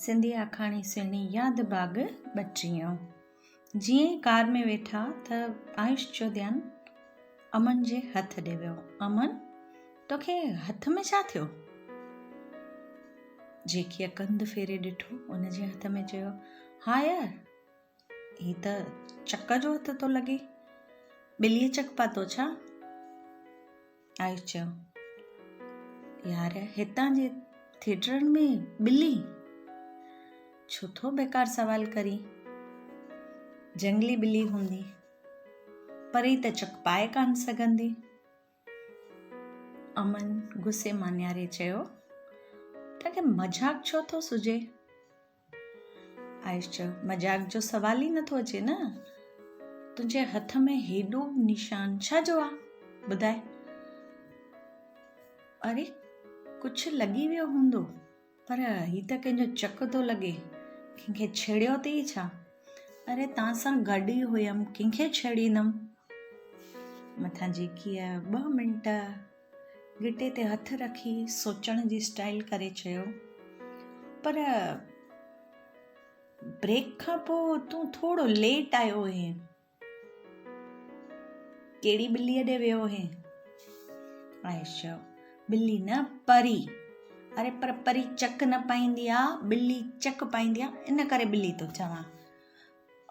سنڌي آکاڻي سهڻي ياد ڀاڳ ٻٽيهون. جيئن ئي ڪار ۾ ويٺا ته آيوش جو ڌيان امن جي هٿ ڏي ويو. امن، توکي هٿ ۾ ڇا ٿيو؟ جيڪيء ڪنڌ ڦيري ڏٺو ان جي هٿ ۾ چيو، ها يار، هي ته چڪ جو هٿ ٿو لڳي. ٻليء چڪ پاتو ڇا؟ آيوش چيو، يار هتان جي ٿيٽرن ۾ ٻلي؟ ڇو ٿو بيڪار سوال ڪرين؟ جهنگلي ٻلي هوندي. پري ته چڪ پائي ڪانه سگهندي. امن غصي مان نهاري چيو، توکي مذاق ڇو ٿو سجهي؟ آيوش چيو، مذاق جو سوال ئي نٿو اچي نه. تنهنجي هٿ ۾ هيڏو نشان ڇا جو آ؟ ٻڌاء. اري ڪجهه لڳي ويو هوندو، پر هي ته ڪنهن جو چڪ ٿو لڳي. ڪنهن کي ڇيڙيو اٿئي ڇا؟ اري تان سان گڏ ئي هيم، ڪنهن کي ڇيڙيندم؟ مٿان جيڪيء ٻه منٽ ڳٽي تي هٿ رکي سوچڻ جي اسٽائيل ڪري چيو، پر بريڪ کان پوء تون ٿورو ليٽ آيو هئين. ڪهڙي ٻليء ڏي ويو هئين؟ آيش چيو، ٻلي نه پري. اري پر پري چڪ نه پائيندي آ، ٻلي چڪ پائيندي آ، ان ڪري ٻلي ٿو چوان.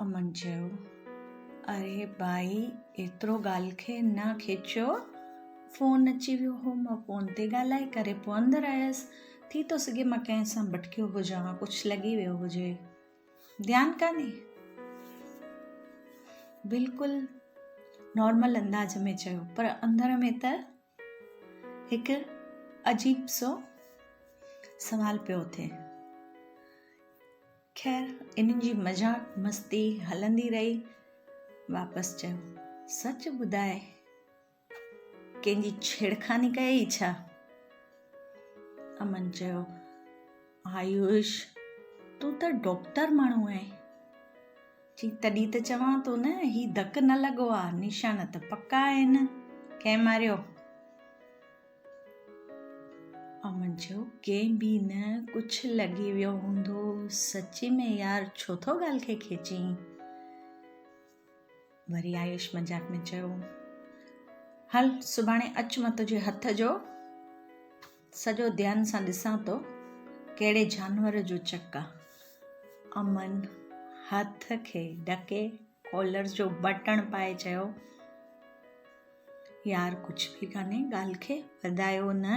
امن چيو، اري ڀائي ايترو ڳالهه کي نه کيچيو، فون اچي ويو هو، مان فون تي ڳالهائي ڪري پوء اندر آيس، ٿي ٿو سگهي مان ڪنهن سان ڀٽڪيو هجان، ڪجهه لڳي ويو هجي، ڌيان ڪانهي. بلڪل نارمل انداز ۾ چيو، پر اندر ۾ ته هڪ عجيب سو سوال پيو اٿي. خير انهن جي مذاق مستي هلندي رهي. واپس چيو، سچ ٻڌاء ڪنهن جي ڇيڙخاني ڪيئي ڇا؟ امن چيو، آيوش تون ته ڊاڪٽر ماڻهو آهين. چي تڏهن ته چوان ٿو نه هي ڌڪ نه لڳو آ، نشان ته پڪا آهن. ڪنهن ماريو؟ امن چيو، ڪنهن به نه، ڪجهه لڳي ويو هوندو. سچي ۾ يار ڇو ٿو ڳالهه کي کيچين؟ وري آيوش مذاق ۾ چيو، هل سڀاڻي اچ مان تنهنجي هٿ جو سڄو ڌيان سان ڏسان ٿو ڪهڙي جانور جو چڪ آ. امن هٿ کي ڍڪي ڪالر جو بٽڻ پائي چيو، يار ڪجهه به ڪانهي ڳالهه کي وڌايو نه.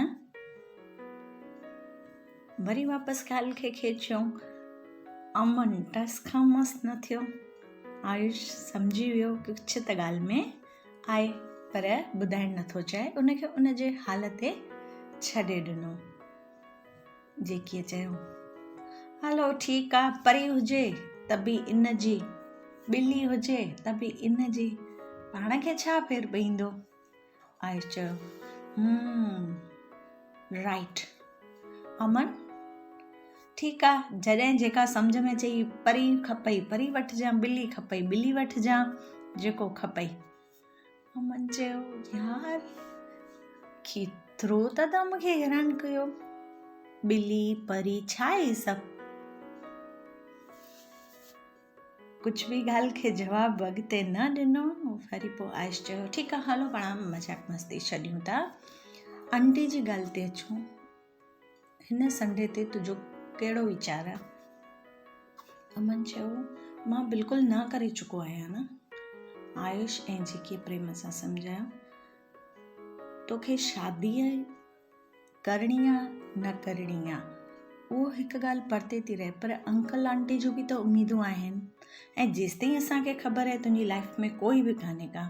وري واپس ڳالهه کي کيچيو. امن ٽس کان مس نه ٿيو. آيوش سمجهي ويو ڪي ڪجهه ته ڳالهه ۾ آهي پر ٻڌائڻ نٿو چاهي ان کي ان جي حال تي ڇڏي ڏنو. جيڪيء چيو، هلو ٺيڪ آ، پري هجي ته به ان جي، ٻلي هجي ته به ان جي، پاڻ کي ڇا ڦير پئيندو؟ آيوش چيو، هم، رائيٽ. امن، ٺيڪ آ، جڏهن جيڪا سمجهه ۾ اچئي، پري کپئي پري وٺجان، ٻلي کپئي ٻلي وٺجان، جيڪو کپئي. امن چيو، يار ڪيترو ته توهان مون کي حيران ڪيو. ٻلي، پري ڇا هي سڀ؟ ڪجهه به ڳالهه کي جواب اڳتي نه ڏنو. وري پوء عائش چيو، ٺيڪ آ هلو پاڻ مذاق مستي ڇڏيون ٿا. آنٽي جي ڳالهه تي اچون. هن سنڊي تي تنهنجو ڪهڙو ويچار آ؟ امن چيو، مان بلڪل نه ڪري چڪو آهيان نه. آيوش ۽ جيڪيء پريم سان سمجهايو، توکي شادي ڪرڻي آ نه ڪرڻي آ، اهو هڪ ڳالهه پرتي ٿي رهي، پر انڪل آنٽي جون به ته اميدون آهن ۽ جيستائين اسان کي خبر آهي تنهنجي لائيف ۾ ڪوئي به ڪانهي ڪا.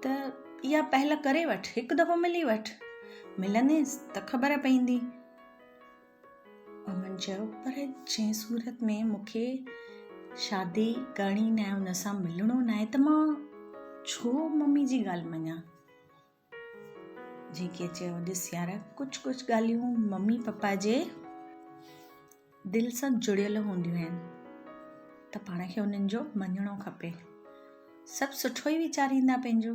ته اها پهل ڪري وٺ، هڪ دفعو ملي وٺ، ملندينس ته خبر پئيندي. امن چيو، پر جنهن صورت ۾ مون کي شادي ڪرڻي ناهي، ان سان ملڻو ناهي ته مان ڇو ممي جي ڳالهه مڃان؟ جيڪي چيو، ڏس يار، ڪجهه ڪجهه ڳالهيون ممي پپا جي دل سان جڙيل هونديون آهن ته پاڻ کي انهن جو مڃڻو کپي. سڀ سٺو ئي ويچاريندا پنهنجو.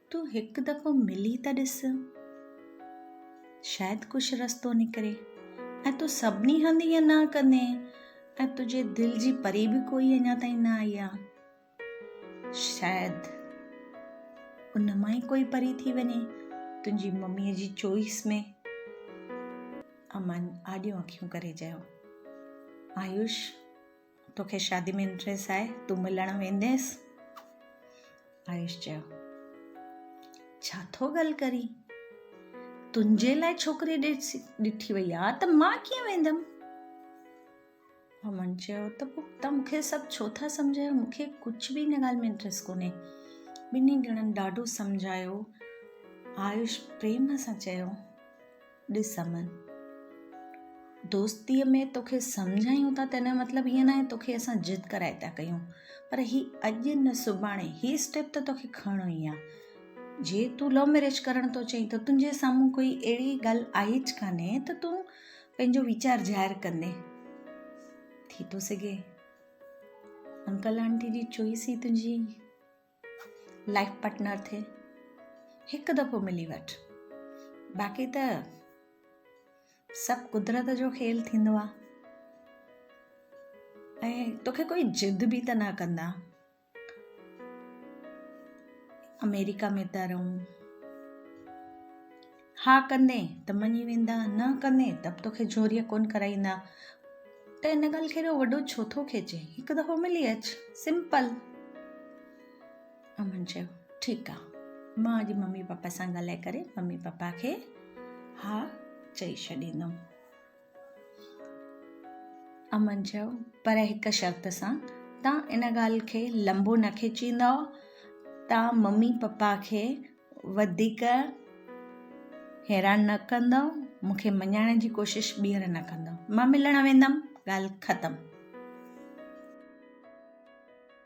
تون هڪ دفعو ملي ته ڏس. شايد ڪجهه رستو نڪري. ۽ تون سڀني هنڌ ائين نه ڪندين ۽ تنهنجي دل جي پري به ڪوئي اڃا تائين نه آئي آ. شايد ان مان ئي ڪوئي پري ٿي وڃي تنهنجي مميء جي چوائس ۾. امان آڏيون اکيون ڪري چيو، آيوش توکي شادي ۾ انٽريس آهي، تون ملڻ وينديس؟ آيوش چيو، ڇا ٿو ڳالهه ڪرين؟ تنهنجي لاء ڇوڪري ڏٺي وئي آ ته مان ڪيئن ويندم؟ امن چيو ته پوء توهان مون کي سڀ ڇو ٿا سمجهايو؟ مون کي ڪجهه به ان ڳالهه ۾ انٽريسٽ ڪونهي. ٻنهي ڄڻن ڏاڍو سمجهايو. آيوش پريم سان چيو، ڏس امن، دوستيء ۾ توکي سمجهايون ٿا ته ان جو مطلب هيئن ناهي توکي اسان ضد ڪرائي ٿا ڪيون پر هي اڄ نه سڀاڻي هي اسٽيپ ته توکي کڻڻو ئي آهي. جي تون لو ميريج ڪرڻ ٿو چاهين ته تنهنجي سامهون ڪوئي اهڙي ڳالهه آئي چ ڪانهي ته تون پنهنجو ويچار ظاهر ڪندين. ٿي ٿو سگهي انڪل آنٽي جي چوائس ئي تنهنجي لائف پارٽنر ٿئي. هڪ دفعو ملي وٺ، باقي ته سڀ قدرت جو کيل ٿيندو آ ۽ توکي ڪوئي ضد به ته نه ڪندا. آمريڪا ۾ ٿا رهون. ها ڪندين ته مڃي ويندا، نه ڪندين ته به توکي زوريء ڪونه ڪرائيندا. ته ان ڳالهه کي ايڏو وڏو ڇو ٿو کيچين؟ هڪ دفعو ملي اچ، سمپل. امن چيو، ٺيڪ آ، مان اڄ ممي پاپا سان ڳالهائي ڪري ممي پاپا کي ها چئي ڇڏيندم. امن چيو، پر هڪ شرط سان، تان ان ڳالهه کي لنبو نه کيچيندؤ، تان ممي پپا کي وڌيڪ حيران نه ڪندؤ، مون کي مڃائڻ جي ڪوشش ٻيهر نه ڪندؤ. مان ملڻ ويندم، ڳالهه ختم.